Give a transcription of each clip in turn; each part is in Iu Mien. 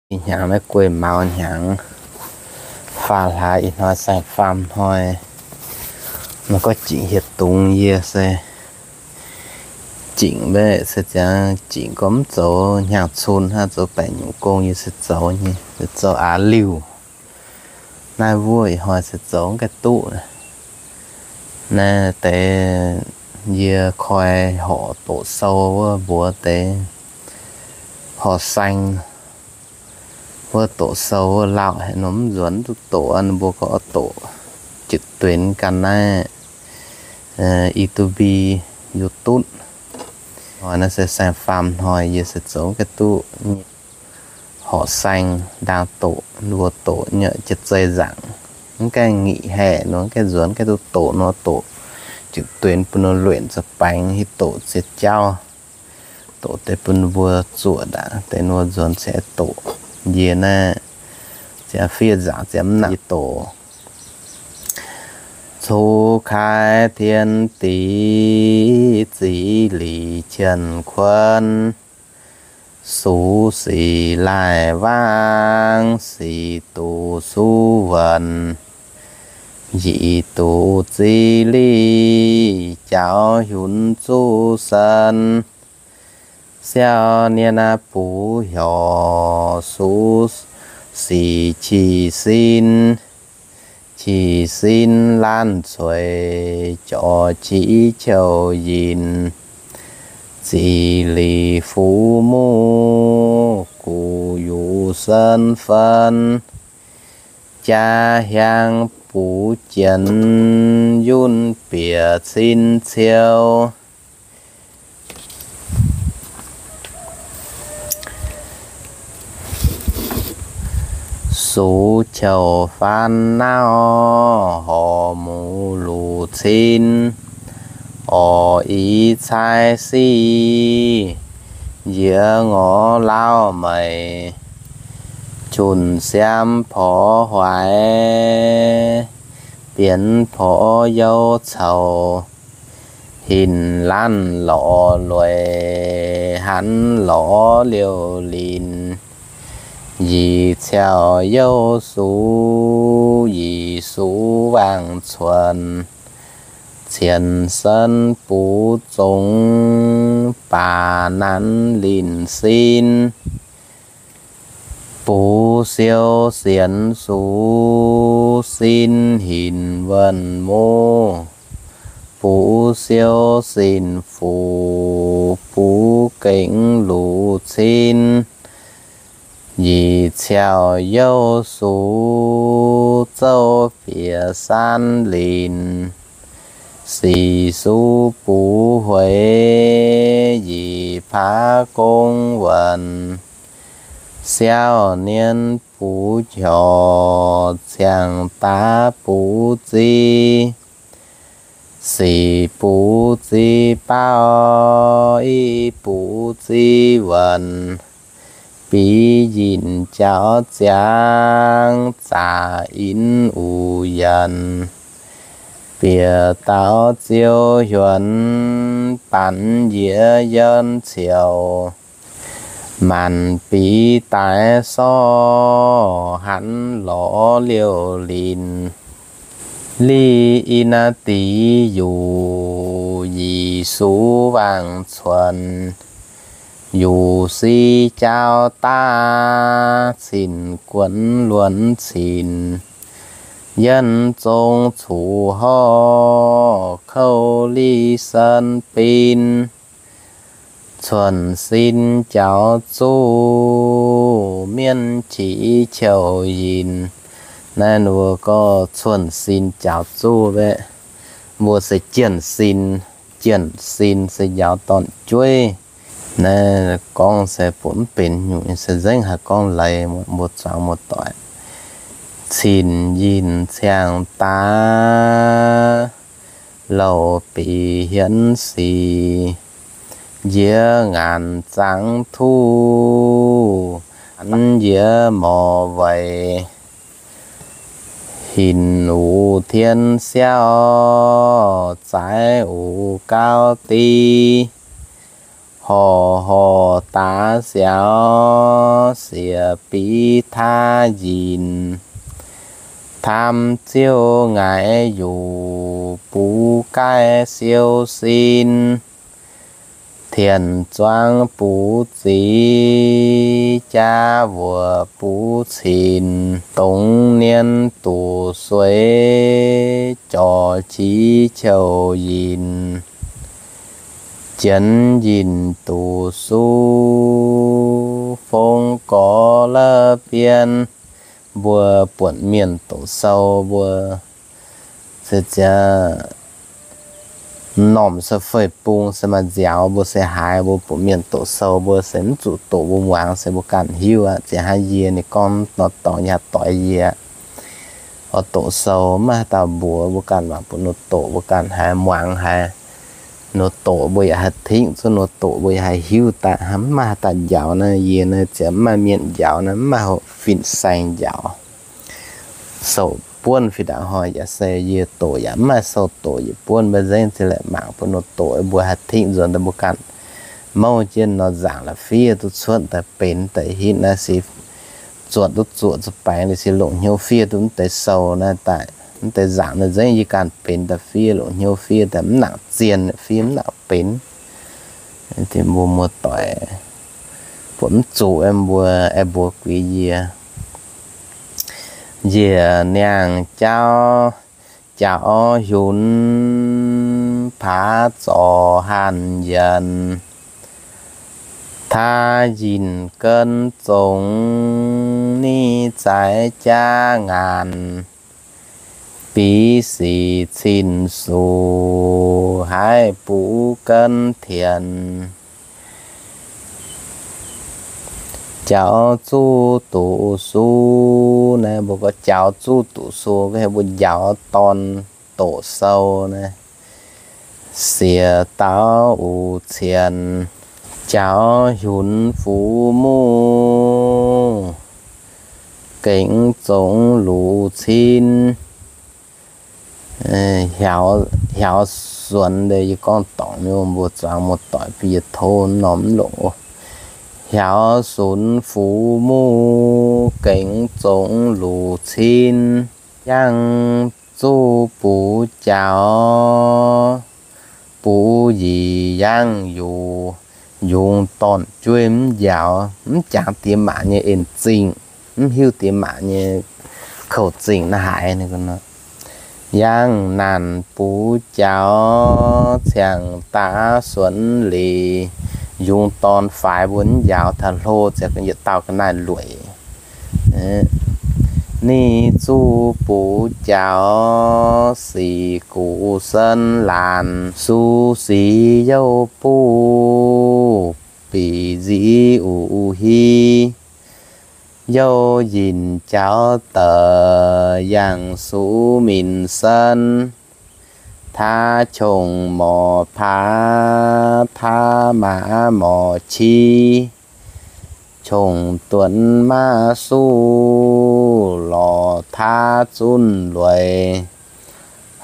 Ih hnyangx naaiv guei maux hnyangx, faam hlaax ih hnoi saeng-faam hnoi, meih gorngv jingc hieh dungz yie se jingc mbaeqc se ziangx jingc gorngv mv zoux hnyangx-cun hnangv, zoux baeqc nyungc gong yie se zoux nyei, zoux aav liuh. Naaiv wuov ih hnoi se zoux mv gaengh duqv. Naaiv deix yie koi horc doqc sou wuov mbuox deix horc saeng wuov doqc sou wuov lauh haic nor mv nzuonx duqv doqc, ninh mbuo gorngv oix doqc jiepc duinx ganh naaiv, i du mbi, YouTube. Hnoi naaiv se saeng-faam hnoi yie se zoux mv gaengh duqv horc saeng ndaang doqc, ninh mbuo doqc nyei jiex zei nzaangc, mv gaengh ngic haeqv nor, mv gaengh nzuonx, mv gaengh duqv doqc nor, doqc jiepc duinx bun ninh luenc za'baengx hiuv doqc ziex jauv. Doqc deix bun ninh mbuo zuoqc ndaangc deix ninh mbuo nzuonx cingx doqc. Yie naaiv ziangx fiev nzaangc ziangx mv nangc yie doqc. 除开天地，极利乾坤，孰喜来往，喜度苏文。以度激励，侥幸诸生。 少年不惑，孰喜其心？其心懒垂，久栖丘隐。激励父母，鼓舞生分。 家鄉不見，永別親丘。 孰求煩惱，何慕如親？我已妻死， njiec ngorc lauh meih, jun siaam porv hoic, bienx porv youc caux, hinc laanh lorz lueic, hanx lorz liouh linc. Yie ciouv Yesu, Yesu wangc cuonx, cien sen buv zongx, baac nanc linh sin. Bux siou sienx Yesu, sin hinc wuonh muv. Bux siou sin Fuc, bux gengh luv cin. Yie ciouv Yesu, zouv bieqc saan linh. Sic Yesu bux hueix, yie paav gong wuonh. Siauv nien bux hiorc, ciangx daav bux ziv. Sic bux ziv baauv, i bux ziv wuonh. Bic yinh jaux ziangx, zaqc inv uv yienc. Bieqc dauh ziouv hiuonx, baanx njiec yiem ciouv. Maanc bic daaih sorv, hanx lorz liouh linh. Li in dic yuc, Yesu wangc cuonx. Yuc si jaauv daav, cin guonx luonx cin. Yienh zong cuqv horv, kouv li sen bin. Cuonx sin jaux zuqv, mienh qiex qiou yinh. Naaiv ninh mbuo gorngv cuonx sin jaux zuqv mbaeqv, mbuo se jienv sin, jienv sin se njaaux dorn-jueiv. Naaiv gorngv se bun mv benx nyungc, se nzengc haih gorngv leiz mbuo zuangx muoz-doic. Cin yinh ciangh daav, louc bic hienx sic, njiec ngaanc zangx tuv, hanx njiec morc weic, hinc wuc tien siauv, zaaix wuc gauv div. Horc horc daax siaux, siec biv taav njinc, taam ziouv ngaix yuqc, bux gaih siou sin, tienc zuangx bux zic, jaa wuoqc bux cinc, dongz nien duqc sueix, jorc jiv qiouc yinc, jienv yinc duqc suv, fong gorx la'bien. Mbuo buonc mienh doqc sou mbuo se ziouc normh se fei bung se maaih nziaaux, mbuo se haiz mbuo buonc mienh doqc sou mbuo se mv zuqc doqc mbuo muangx se mbuo ganh hiuv aqv. Ziouc hnangv yie ninh gorngv nor dorngx yaac doix yie oix doqc sou, mv maaih haaix dauh mbuox mbuo ganh, mangc bun ninh doqc mbuo ganh haiz muangx haiz. Ninh doqc mbuo yaac haih tingv, zuov ninh doqc mbuo yaac haih hiuv daaih, mv maaih haaix dauh njaaux naaiv. Yie naaiv ziouc mv maaih mienh njaaux naaiv, mv maaih fin-saeng njaaux. Sou buonv fih ndaangc hnoi yaac se yie doqc, yaac mv maaih sou doqc yie buonv mbuo nzengc. Ziouc laaic mangc bun ninh doqc mbuo haih tingv nzuonx daaih mbuo ganh mouv jienv nor nzaangc la'fiev duqv cuotv daaih benx daaih hitv naaiv se zuotc duqv zuoqc zuqc baengx liuz se longc hnyouv fiev duqv mv deix sou naaiv daaih, mv deix nzaangc naaiv nzengc yie ganh benx daaih fiev longc hnyouv fiev daaih mv nangc zien fiev mv nangc benx. Mbuo muoz-doic buatc mv zuqc mbuo aengx mbuox guix yie. Njiec niangh jauv, jaux hiunx paav zorc hanh yienx, taav yinh gen zongx, niv zaaix jaav ngaanc, biz sic cin suc, haih buv gen tienx. Jaux zuqc duqv sou naaiv, mbuo gorngv jaux zuqc duqv sou, gorngv heuc mbuo njaaux dorn doqc sou naaiv. Siex dauh uix cienx, jaux hiunx fuv muv, gengx zongx luc cin. Hiaaux, hiaaux suonx deix yie gorngv dorngc mienh mbuo zuangx muoz-doic bun yie tov norm mv longc oc. Hiaaux sunx fuv muv, gengx zongx luc cin, yangh zuqc buv jaux, buv yic yangh yuc, yungz dorn-jueiv mv njaaux, mv jangx diex maac nyei en-zingh, mv hiuv diex maac nyei kouv-zingh naaiv haaix. Yangh naanc buv jaux, ciangx daav suonx lic, yungz dorn faix mbuo mv njaaux, taux hlo ziouc yietc dauh ga'naaiv lueic. Ninh zuqc buv jaux, sic guv sen laanh, su sic youh buv, bic nziv uv hi. Youh yinh jaux deix yangh suqv minc sen, taav qongx morc paav, taav maaz morc qi, qongx duonx maaz suv, lorz taav zunv lueic,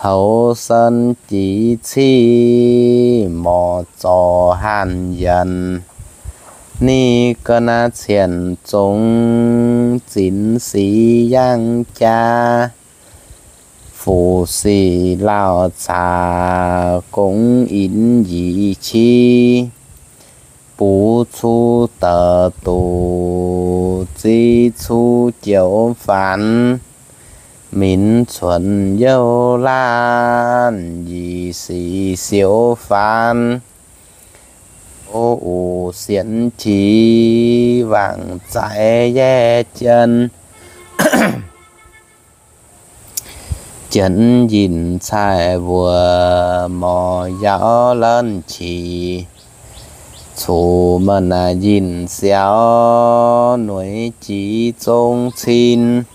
houz sen jiex civ, morc zorc hanh yienx. Ninh ga'naaiv cien zongx, zinx sic yangh jaa, fuqv sic lauh caax, gongx inx njiec qi, buv cuv deix duqv, ziv cuv joux faanx, minc cuonx youh laanh, yie sic siouc faanx, o uc sienx qi, wangc zaaix yaeqv jienv. Jienv yinh caih wuoc, morc yaauv leenv qiex, cuqv manh naaic yinh siaaux, nueiz jiex zong cin,